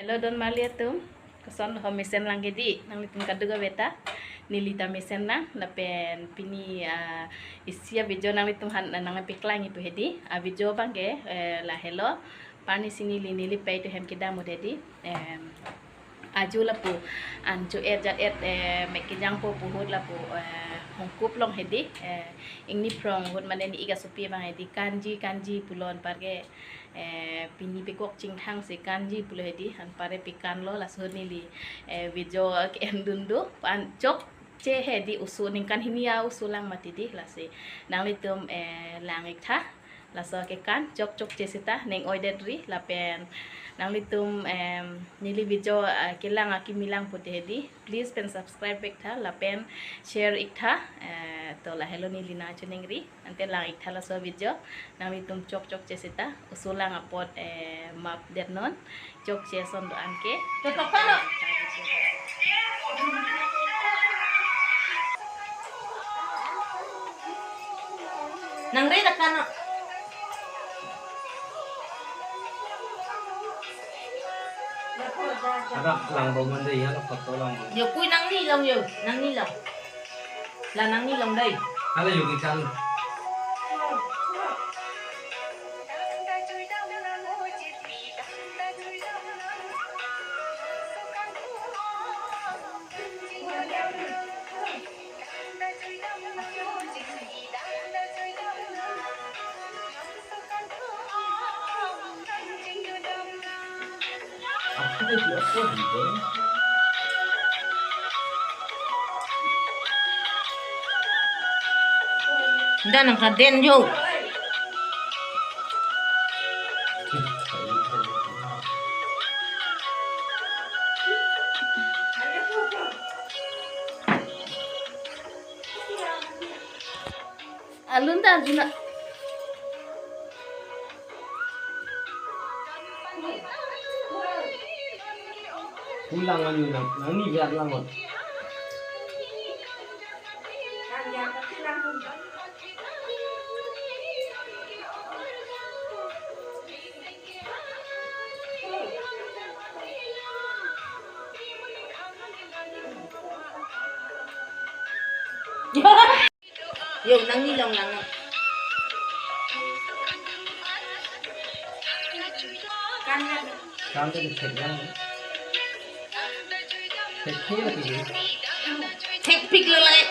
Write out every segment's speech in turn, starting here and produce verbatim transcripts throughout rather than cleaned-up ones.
Hello, don marli atum. Koson ho mesen lang ke di, nanglitum kadokave ta. Neli ta mesen lang, lapen pini, ah, isi a-video nanglitum aphan nangpaklang-ipo hedi. A-video abang ke, eh, lahelo. Parni si neli, neli pei to hem kedam-ut hedi. Em, aju lapu an cho-et jat-et, eh, mek kejangpo pu ahut lapu, eh, Hongkop along hedi, eh, ingni phrong ahut mane ne-ik asopi abang hedi, kanji, kanji pulo, anpar ke, eh, pini pekok chingthang si kanji pulo hedi, anpar ke pekanlo, laso ahut neli, eh, video ke-endun do, an chokche hedi, oso ningkan hini a-oso lang mati di, lasi nanglitum, eh, lang-iktha. Laso kekan chok chokche seta ning oidet ri, lapen nanglitum, em, neli video, ah, kelang akimi lang pute hedi, please pen subscribe-iktha lapen share-iktha, eh, to lahelo neli nangchiningri, ante lang-iktha laso video, nanglitum chok chokche seta, oso lang apot, eh, map detnon. Chokche ason do-an ke. Nangre dak kano. Ada lang bom mande ya, lo foto lang bom. Yo, pui nangni long yo, nangni long. La nangni long dei. Ala yogi kan. Dah nang kaden jo. Alun ta Arjuna. Pulang anu nang, nangni biar langot. Yo, nangni long lang. Kan kan thek lang. Thek thek lagi. Thekpiklo lagi.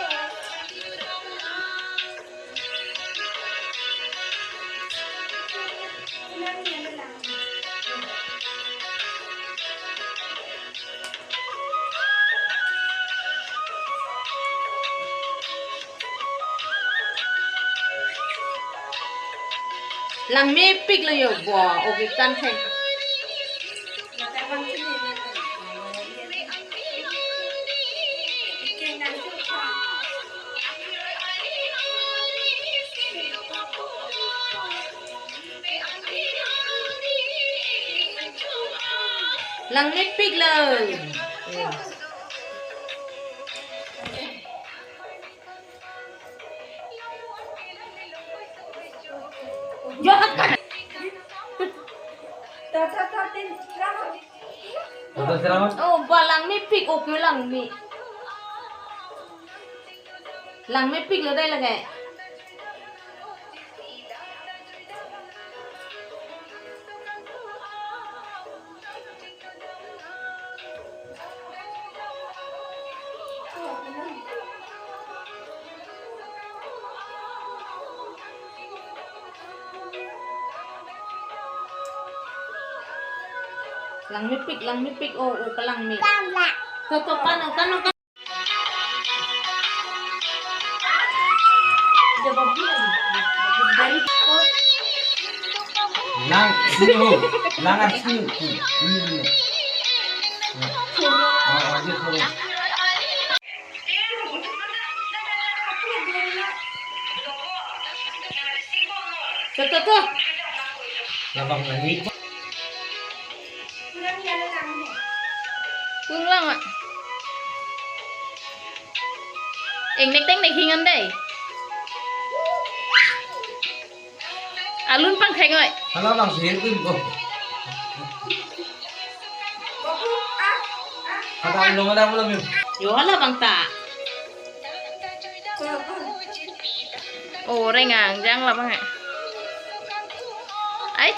Langmepiklo yo, bo, oke kan thek. Langmepiklo. Yo, kan. Foto selamat. Oh, ba langmepik, oke langme. Langmepiklo dei lake. Langmepik, langmepik, oh, oh, kalangme. To, to, kano, kano, kano. Lang sini ho, lang sini. Ini, ini. Oh, oh, dia turun. Tuh, tuh, tuh. Labang lagi. Pulang, Mak. Ingnek tengnek hingan dei. Alun pangtheng oi. Hala bang sihir pun ko. Kata belum ada, belum, yuk. Yo, halabang ta. Oh, rengang jang labang, eh. Ai.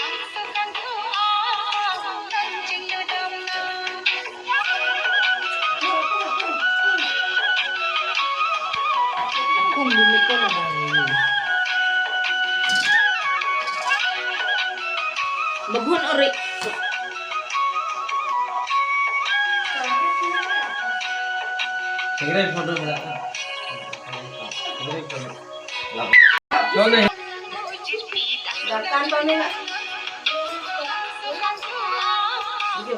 Babun ori. Tinggal photo berapa? Tinggal photo. Lah. Mana? Datang kau ni, Kak. Video.